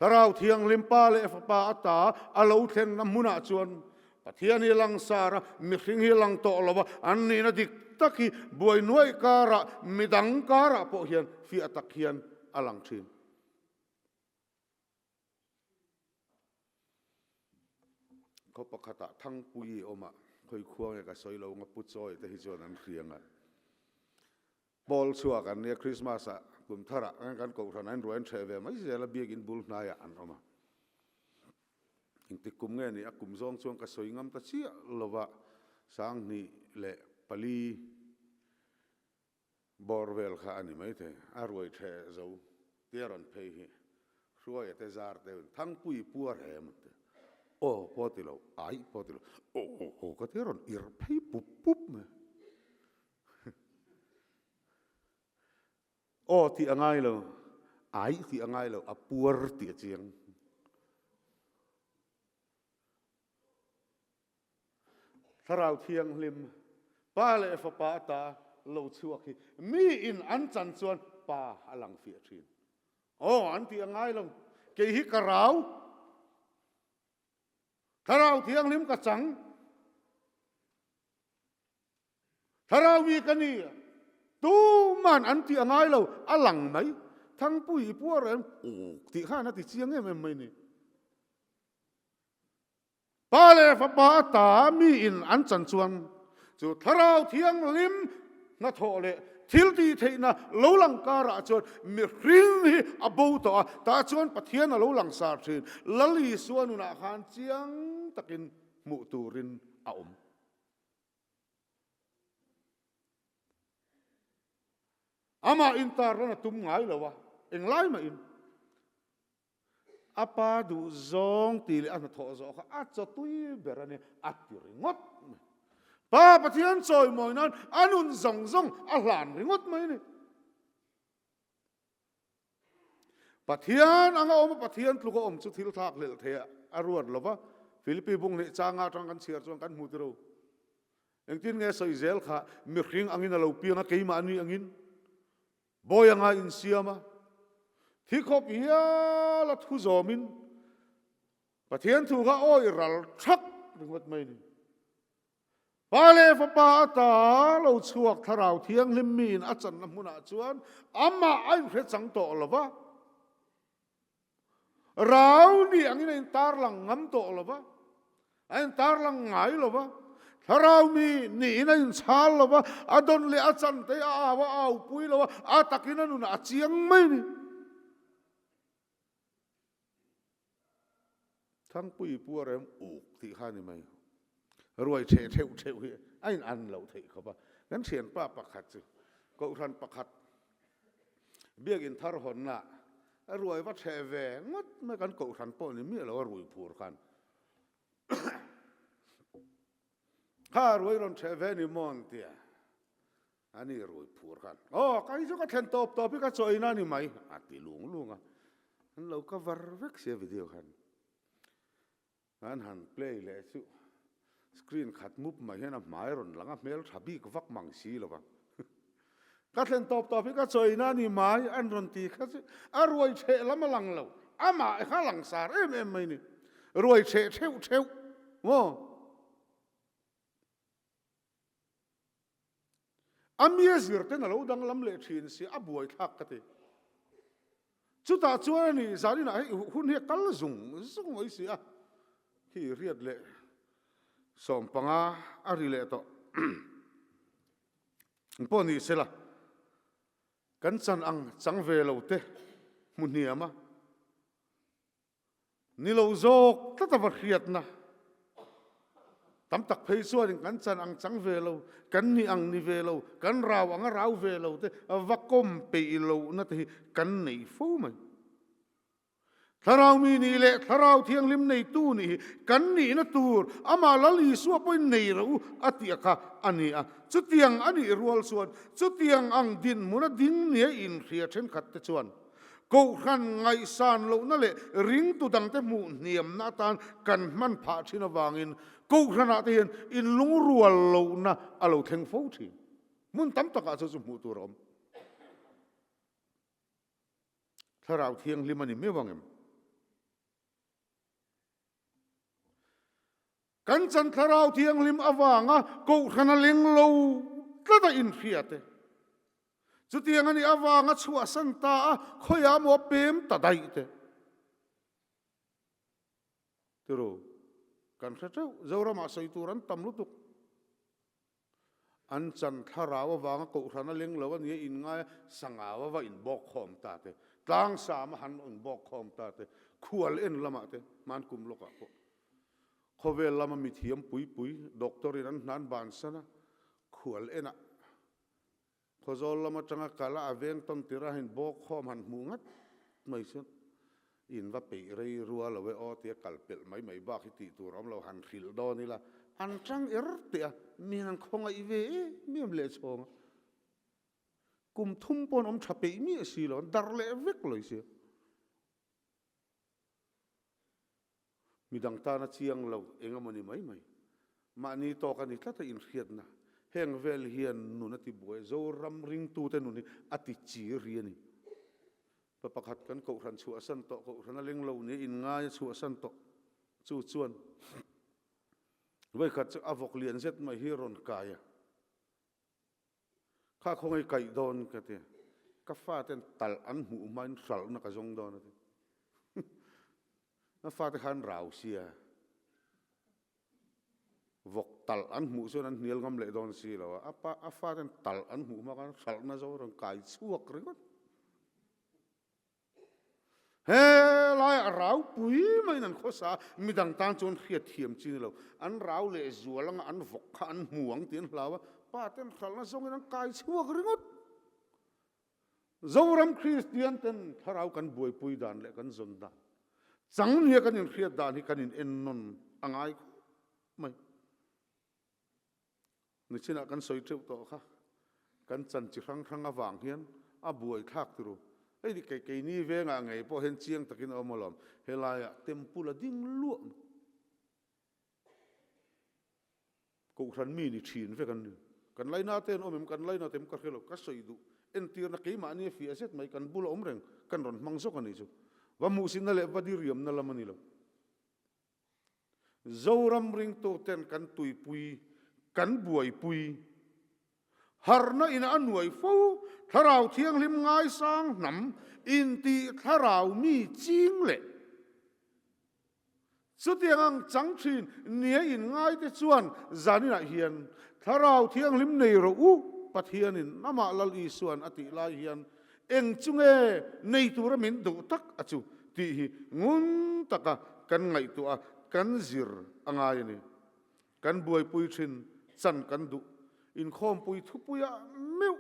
Thlarau Thianghlim Pa leh Fapa ata a lo thlenna hmunah chuan Pathian hi langsar a, mihring hi lang tawh lo a, an nihna dik tak hi buai nuaih karah, midang karah pawh hian fiah tak hian a lang thin. Khaw pakhatah Thangpui a awm a, khawi khua nge ka sawi lo anga Pu Chawi te hi chuan an hriang a. Pawl chhuak an nia Christmas ah kum tharah kan kohhran an ruai an hreh ve mai zel a biakin bul hnaiah an awm a. Engtik kum nge ni a kum zawng chuan ka sawi ngam ta chiah lova 2004 bawr vel kha a ni maithei. A ruai ṭheh zo tia rawn phei hi. Hruaia te zar deuhin Thangpui puar em an ti. Aw pawh ti lo, aih pawh ti lo, aw aw aw ka ti a rawn irh phei pup pup mai. Aw tih a ngai lo, aih tih a ngai lo, a puar tih a chiang. Thlarau Thianghlim, Pa leh Fapa ata lo chhuak hi mi in an chan chuan Pa a lang fiah thin. Aw, an tih a ngai lo. Kei hi ka rau. Thlarau Thianghlim ka chang. Thlarau mi ka ni. Tuman an tih a ngai lo, a lang mai. Thangpui i puar em? Uk tih khan a ti chiang em em mai ni. Pa leh Fapa ata mi in an chan chuan chu Thlarau Thianghlim hnathawh leh thil tih theihna lo lang karah chuan mihring hi a bo tawh a, tah chuan Pathian a lo langsar thin. Lal Isua nunah khan chiang takin hmuh turin a awm. Amah intarlan a tum ngai lo a, englai mahin. A pa duh zawng tih leh a hnathawh zawh kha a chaw tui ber a ni, a ti ringawt mai. Pa Pathian chawimawi nan a nun zawng zawng a hlan ringawt mai a ni. Pathian anga awm a, Pathian tluka awm chu thil thlak hlelh theih a ruat lo va, Philippi bung leh changa atang kan chhiar chuan kan hmu tiro. Engtin nge sawi zel kha mihring angin a lo piang a, keimahni angin. Bawi anga insiam a, thi khawp hial a thu zawmin Pathian thu kha awi ral thak ringawt mai a ni. Pa leh Fapa ata lo chhuak Thlarau Thianghlim miin a channa hmunah chuan amah a inhre chang tawh lo va, Rau ni angin a intarlang ngam tawh lo va, a intarlang ngai lo va, thlarau mi niin a inchhal lo va, a dawn leh a chan te a au a aupui lo va, a takin a nunah a chiang mai a ni. Thangpui pu a rem uk tih kha a ni mai. Ruai chhe theuh theuh hi a in an loh theih khawp a. Kan thianpa pakhat chu Kohhran pakhat Biakin thar hawnna a ruai va chhe ve ngawt mai kan Kohhran pawh ni miah lo a rui phur khan kha ruai rawn chhe ve ni maw an tia ani rui phur khan aw ka hi chu ka thlen tawp tawp hi ka chaw ina ni mai a ti lung lung a an lo cover vek sia video khan. An han play leh chu screen khat mup mai hian a hmai rawn lang a, hmel tha bik vak mang si lo vang. Ka thlen tawp tawp hi ka chawina a ni mai an rawn ti kha chu a ruai chheh lam a lang lo, amah kha a langsar em em mai ni. Ruai chheh theuh theuh maw? A mia zir ten a lo danglam leh thin si a buaithlak ka ti. Chutah chuan a ni zaninah hei hun hi a kal zung zung mai si a, khi riat leh 15 a ri leh tawh. Engpawh ni sela kan chan ang chang ve lo te hmu hniam a. Ni lo zawk tlat ava hriatna tam tak phei chuanin kan chan ang chang ve lo, kan ni ang ni ve lo, kan rau ang a rau ve lo te va kawm peih lohna te hi kan nei fo mai. Thlarau mi nih leh Thlarau Thianghlim neitu nih hi kan nihna tur amah Lal Isua pawhin nei rawh u a tih a kha a ni a. Chutiang a nih rual chuan chutiang ang dinhmuna ding nia inhria thenkhat te chuan Kohhran ngaihsan lohna leh ringtu dangte hmuh hniamna atan kan hman phah thin avangin Kohhranah te hian inlungrual lohna a lo thleng fo thin. Hmun tam takah chu chu hmuh tur a awm. Thlarau Thianghlim a ni miau ang em? Kan chan Thlarau Thianghlim avanga Kohhran a leng lo tlat a inhria te. Chutiang a nih avanga chhuahsan ta a, khawiah maw a pem ta daih te. Tiru, kan hre teuh, Zoramah sawi tur an tam lutuk. An chan thlarau avanga Kohhran a leng lo a nia inngai a, sangau a va inbawk khawm ta te, tlangsam a han inbawk khawm ta te, khual en lamah te, hman kum lawkah pawh khawvel lama mithiam pui pui doctor in an hnan bansan a, khual enah Khawzawl lam atanga kal a, a veng tawn tirh a, hein bawk khawm han hmuh ngat mai chuan. In va peih rei rua lo e aw tia kal pelh mai mai bak hi tih tur a awm lo, han hrilh dawn ila an tang er teh a, miin an khawngaih ve em em leh chhawng a. Kum thum pawh an awm tha peih miah si lo, an dar leh vek lo i sia. Midang tana chiang lo eng emaw ni mai mai. Mahni tawk a ni tlat a inhriatna. Heng vel hian nun a ti buai a, Zoram ringtute nun hi a ti chi ri a ni. Pa pakhat kan kohhran chhuahsan tawh, kohhran a leng lo nia inngai a chhuahsan tawh chu chuan vawikhat chu a vawk lian zet mai hi rawn kai a. Kha khawngaih kaih dawn ka ti. Ka faten talh an hmuh hmain hralhna ka zawng dawn a ti. Na fate khan rau sia. Vawk talh an hmuh chuan an hnial ngam leh dawn si lo a. A pa a faten talh an hmuh hma khan hralhna zawng rawn kai chhuak ringawt. He laiah rau pui maiin an khawsa a, midang tan chuan hriat thiam chi ni lo. An rau leh zual anga an vawk kha an hmu ang tih an hlau a, pa ten hralhna zawngin an kai chhuak ringawt. Zoram Kristian ten thlarau kan buaipui dan leh kan zawn dan, chang nia kan inhriat dan hi kan in ennawn a ngai khawp mai. Nichinah kan sawi teuh tawh kha, kan chan chi hrang hrang avang hian a buai thlak turu. Hei ni kei keini vengah ngei pawh hian chiang takin a awm alawm, helaiah temple a ding luah mai. Kohhran mi ni thin vek an ni. Kan laina te an awm em, kan laina te em ka hre lo, ka sawi duh. Entirna keimahni a fiah zet mai, kan bula awm reng, kan rawn hmang zawk a nih chu. Va hmuhsitna leh va diriamna lam a ni lo. Zoram ringtuten kan tuipui, kan buaipui. Harhna ina a nuai fo, Thlarau Thianghlim ngaisang hnam intih thlarau mi ching leh chutiang ang chang thin nia inngaite chuan zaninah hian Thlarau Thianghlim nei rawh u Pathianin amah Lal Isuan a tih lai hian Eng chu nge nei tura min duh tak a chu tih hi ngun taka kan ngaihtuah a, kan zir a ngai a ni. Kan buaipui thin chan kan duh inkhawmpui thupuiah meuh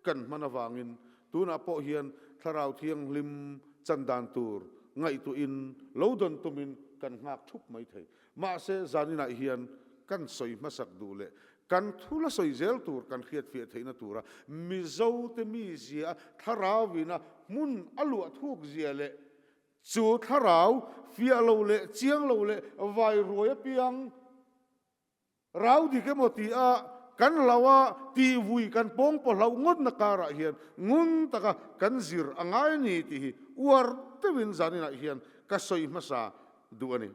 kan hman avangin tunah pawh hian Thlarau Thianghlim chan dan tur ngaihtuahin lo dawn tumin kan nghak thup mai thei. Mahse, zaninah hian kan sawi hmasak duh leh kan thu la sawi zel tur kan hriatfiah theihna tura Mizote mizia thlarauina hmun a luah thuk zia leh chu thlarau fiah lo leh chiang lo leh vai ruai apiang Rau dik emaw ti a kan hlauh a, tihvui kan pawngpaw hlauh ngawtna karah hian ngun taka kan zir a ngai a ni tih hi uar deuhin zaninah hian ka sawi hmasa duh a ni.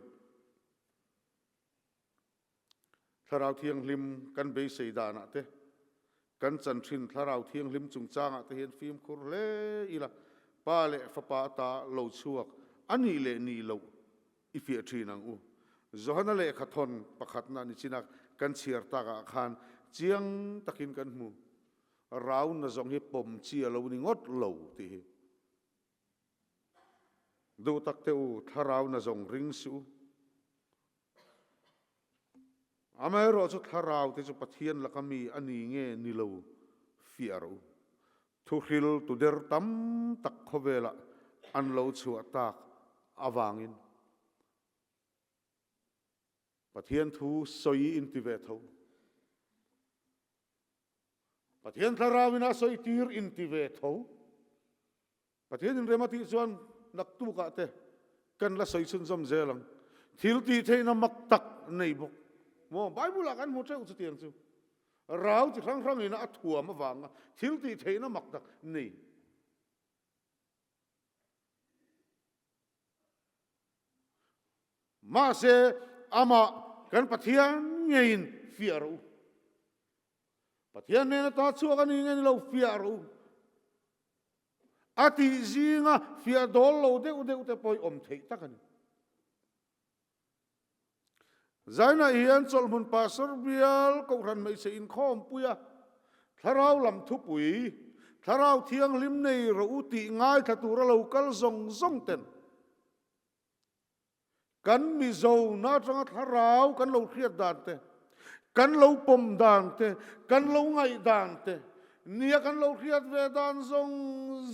Thlarau Thianghlim kan beisei danah te, kan chan thin Thlarau Thianghlim chungchangah te hian fimkhur hle ila, Pa leh Fapa ata lo chhuak a nih leh nih loh I fiah thin ang u. Johana lehkha thawn pakhatna ni chin a kan chhiar takah khan chiang takin kan hmu. Rauna zawng hi pawm chi a lo ni ngawt lo tih hi. Duh tak teh u, thlarauna zawng ring suh u. Amaherawh chu thlarau te chu Pathian laka mi a ni nge ni lo fiah rawh u. Thuhril tu der tam tak khawvelah an lo chhuah tak avangin Pathian thu sawi in ti ve tho. Pathian thlarauin a sawi tir in ti ve tho. Pathian in rem a tih chuan naktukah te kan la sawi chhunzawm zel ang. Thil tih theihna mak tak nei bawk. Maw Bible ah kan hmu teuh chutiang chu. Rau chi hrang hrangin a thuam avanga thil tih theihna mak tak nei. Mahse amah kan Pathian ngeiin fiah rawh u. Pathian hnena ta chhuak a ni nge ni lo fiah rawh u. A tih zinga fiah dawl lo deuh deuh te pawh hi awm theih tak a ni. Zainah hian chawlhmun Pastor bial Kohhran hmeichhe inkhawmpui a, Thlarau lam thupui, Thlarau Thianghlim nei rawh u tih ngaithla tura lo kal zawng zawng ten kan Mizo na atanga thlarau kan lo hriat dan te, kan lo pawm dan te, kan lo ngaih dan te. Nia kan lo hriat ve dan zawng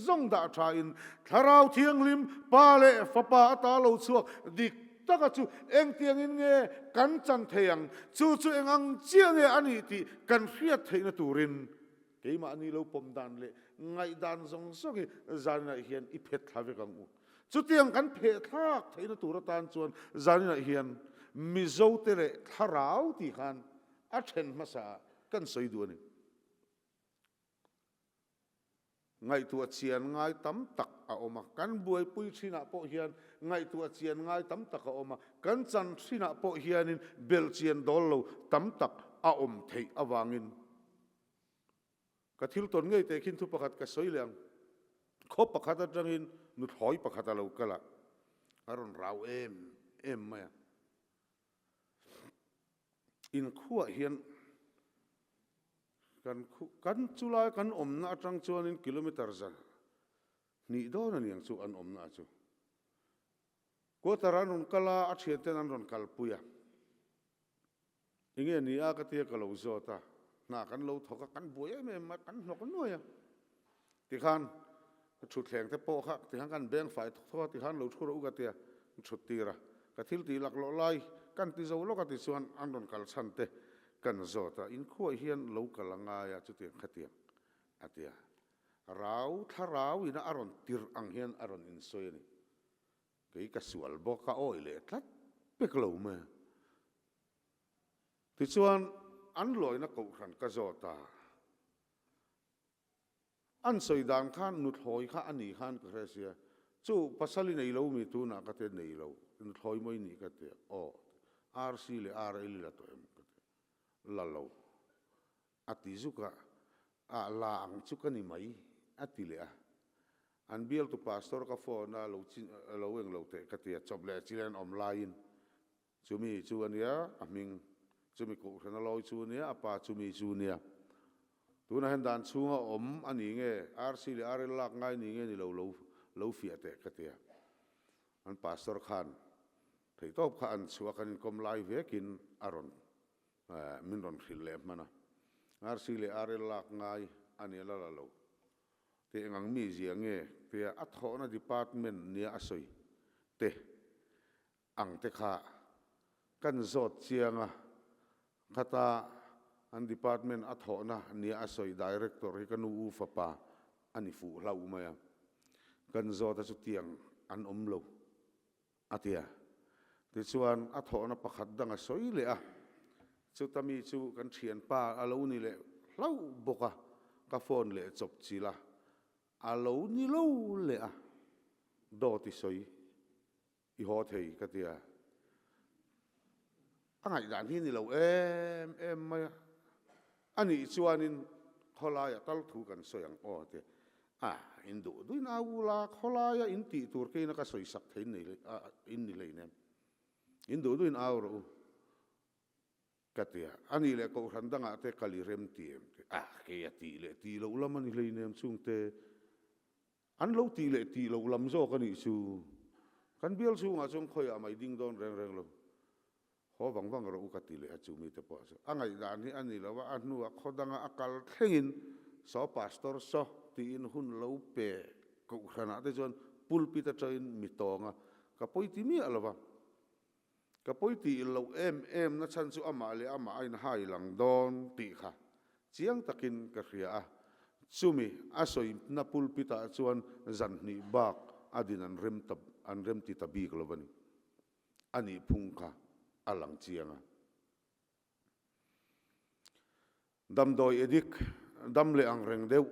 zawng dah thain Thlarau Thianghlim Pa leh Fapa ata lo chhuak dik taka chu engtiangin nge kan chan thei ang, chu chu eng ang chiah nge a nih tih kan hriat theihna turin keimahni lo pawm dan leh ngaihdan zawng zawng hi zaninah hian i phet thla vek ang u. Chutiang kan pheh thlak theihna tur atan chuan zaninah hian Mizote leh Thlarau tih khan a then hmasa kan sawi duh a ni. Ngaihtuah chian ngai tam tak a awm a, kan buaipui thinah pawh hian ngaihtuah chian ngai tam tak a awm a, kan chan thinah pawh hianin belhchian dawl lo tam tak a awm theih avangin ka thil tawn ngei teh khin thu pakhat ka sawi leh ang. Khaw pakhat atangin nuthlawi pakhat a lo kal a, a rawn rau em em mai a. Inkhuah hian Kan khu kan chulai kan awmna atang chuanin kilometer za hnih dawn a niang chu an awmna chu. Quarter an rawn kal a, a thianten an rawn kalpui a. Enge ni a ka tia ka lo zawt a, hna kan lo thawk a, kan buai em em a, kan hnawk nuai a. Tikhan thutthleng te pawh kha tikhan kan beng fai thawk thawk a, tikhan lo thu rawh u ka tia thut tir a. Ka thil tih laklawh lai kan ti zo lawk a ti chuan an rawn kal chhan te kan zawt a, inkhuaih hian lo kal a ngai a chutiang khatiang a ti a. Rau thlarau ina a rawn tirh ang hian a rawn insawi a ni. Kei ka sual bawk a awih leh tlat pek lo mai a. Tichuan an lawina kohhran ka zawt a. An sawi dan khan nuthlawi kha a nih khan ka hre sia, chu pasal i nei lo mi tunah ka tia nei lo, nuthlawi maw i nih ka tia, aw RC leh RL i la tawh em ka tia, la lo a ti zuk a, ah la ang chu ka ni mai a ti leh a, an bialtu pastor ka phone a lo chin lo eng lo teh ka tia, chawp leh chilen awm laiin Chumi chu a nia, a hming. Chumi kohhran a lawi chu a nia, a pa chumi chu a nia. Tunah hian dan chhunga awm a ni nge, RC leh RL lak ngai ni nge ni lo lo lo fiah teh ka tia. An pastor khan theihtawp kha an chhuah a, kan inkawm lai vekin a rawn min rawn hrilh leh hman a. RC leh RL lak ngai a ni la la lo. Teh engang mi zia nge tia a thawhna department nia a sawi te Ang te kha kan zawt chiang a, khata an department a thawhna nia a sawi director hi ka nu u fapa a ni fuh hlauh mai a, kan zawt a chutiang an awm lo a ti a. Tichuan a thawhna pakhat dang a sawi leh a, chuta mi chu kan thianpa a lo ni leh hlauh bawk a, ka phone leh chawp chilh a, a lo ni lo leh a, dawt i sawi. I haw thei ka ti a, a ngaihdan hi ni lo em em mai a, a nih chuanin khawlaia tal thu kan sawi ang aw ti a, in duh duhin au ula khawlaia in tih tur keina ka sawi sak thei in ni hleinem, in duh duhin au rawh u ka ti a, a nih leh kohhran dangah te kal i rem ti em ti a, kei a tih leh tih loh lam a ni hleinem chungte. An lo tih leh tih loh lam zawk a nih chu. Kan bial chhungah chuan khawiah mai ding dawn reng reng lo. Haw vang vang rawh u ka ti leh a chu mite pawh chu. A ngaihdan hi a ni lo a, a hnuah khaw danga a kal thlengin saw pastor saw tiin hun lo pe kohhranah te chuan pulpit atangin mi tawng a, ka pawi ti miah lo va. Ka pawi tih loh em em na chhan chu amah leh amah a inhai lang dawn tih kha chiang takin ka hria a, chumi a sawina pulpit ah chuan zan hnih bak a din an rem ta an rem ti ta bik lo a ni. A nih phung kha a lang chiang a. Damdawi edik dam leh ang reng deuh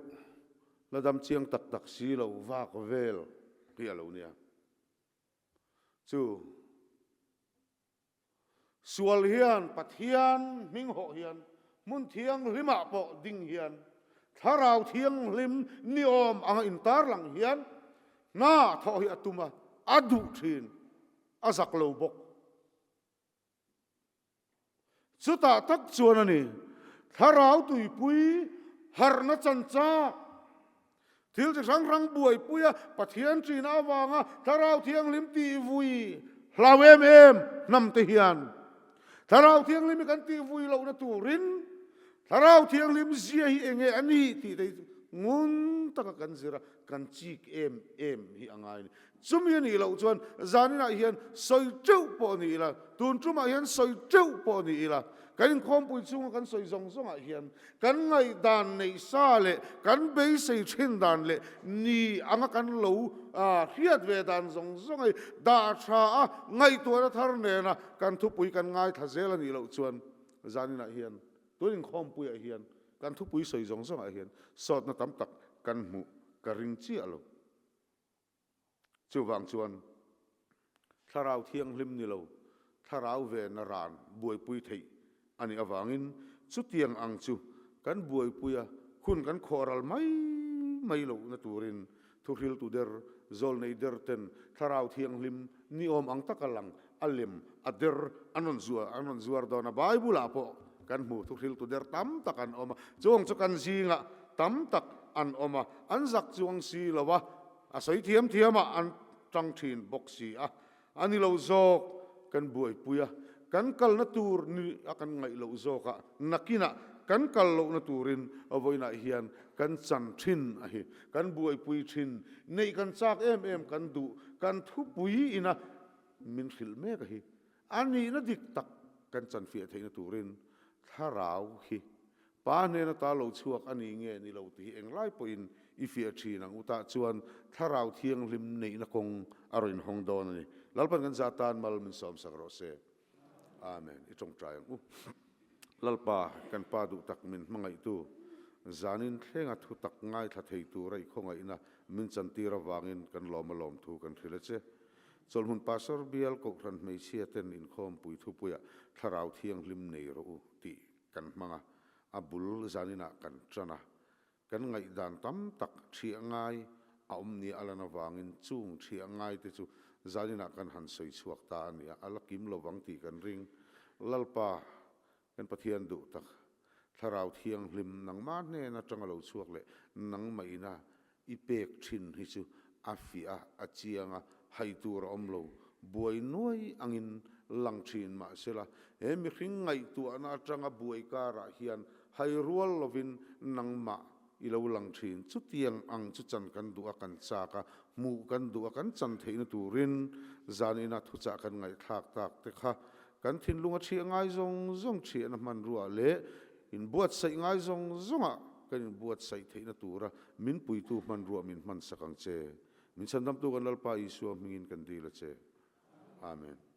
la dam chiang tak tak si lo vak vel hi a lo nia. Chu sual hian Pathian hming hawh hian hmun thianghlimah pawh ding hian Thlarau Thianghlim ni awm anga intarlang hian hna thawh hi a tum a, a duh thin, a zak lo bawk. Chutah tak chuan a ni, Thlarau tuipui harhna chan chak, thil chi hrang hrang buaipuia Pathian ṭihna avanga Thlarau Thianghlim tihvui hlau em em hnam te hian Thlarau Thianghlim hi kan tihvui lohna turin. Thlarau Thianghlim zia hi enge a nih tih te hi chu ngun taka kan zir a, kan chik em em hi a ngai a ni. Chumi a nih loh chuan zaninah hian sawi teuh pawh ni ila, tun tumah hian sawi teuh pawh ni ila, kan inkhawmpui chhunga kan sawi zawng zawngah hian kan ngaihdan neih sa leh kan beisei thin dan leh ni anga kan lo hriat ve dan zawng zawng hi dah tha a, ngaihtuahna thar nena kan thupui kan ngaithla zel a nih loh chuan Zaninah hian tun inkhawmpuiah hian kan thupui sawi zawng zawngah hian sawtna tam tak kan hmuh ka ring chiah lo. Chuvang chuan Thlarau Thianghlim ni lo, Thlarau vena ran buaipui theih a nih avangin chutiang ang chu kan buaipuia hun kan khawhral mai mai lohna turin Thuhriltu der, zawlnei der ten Thlarau Thianghlim ni awm ang taka lang a lem, a der an rawn zuar, an rawn zuar dawn a. Bible ah pawh kan hmu thuhriltu der tam tak an awm a, chuang chu kan zingah tam tak an awm a, an zak chuang si lo a, a sawi thiam thiam ah an tang thin bawk si a, a ni lo zawk kan buaipui a, kan kalna tur ni a kan ngaih loh zawkah nakinah kan kal lohna turin vawiinah hian kan chan thin a hi, kan buaipui thin, neih kan chak em em kan duh, kan thupui ina min hrilh mek a hi, a nihna dik tak kan chanfiah theihna turin thlarau hi Pa hnena ta lo chhuak a ni nge ni lo tih hi englai pawhin i fiah thin ang u. Tah chuan Thlarau Thianghlim neihna kawng a rawn inhawng dawn a ni. Lalpan kan za tan mal min sawmsak rawh se. Amen. I tawngtai ang u. Lalpa, kan Pa duh tak min hmangaihtu, zanin thlenga thu tak ngaithla thei tura i khawngaihna min chantir avangin kan lawm a lawm thu kan hrilh a che. Chawlhmun Pastor Bial Kohhran hmeichhia ten inkhawmpui thupuiah Thlarau Thianghlim nei rawh u tih kan hmang a, a bul zaninah kan tan a, kan ngaihdan tam tak thiah ngai a awm nia a lan avangin chung thiah ngai te chu zaninah kan han sawi chhuak ta a nia, a la kim lovang tih kan ring. Lalpa, kan Pathian duh tak, Thlarau Thianghlim nangmah hnen atanga lo chhuak leh nangmah ina I pek thin hi chu a fiah a, a chiang a, hai tur a awm lo. Buai nuai angin lang thin mahsela, he mihring ngaihtuahna atanga buai karah hian hai rual lovin nangmah i lo lang thin. Chutiang ang chu chan kan duh a, kan chak a, hmuh kan duh a, kan chan theihna turin zanina thuchah kan ngaihthlak tak te kha kan thinlunga thiah ngai zawng zawng thiahna hmanrua leh inbuatsaih ngai zawng zawngah kan inbuatsaih theihna tura min puitu hmanrua min hmansak ang che. Min chhandamtu kan Lalpa Isua hmingin kan dil a che. Amen.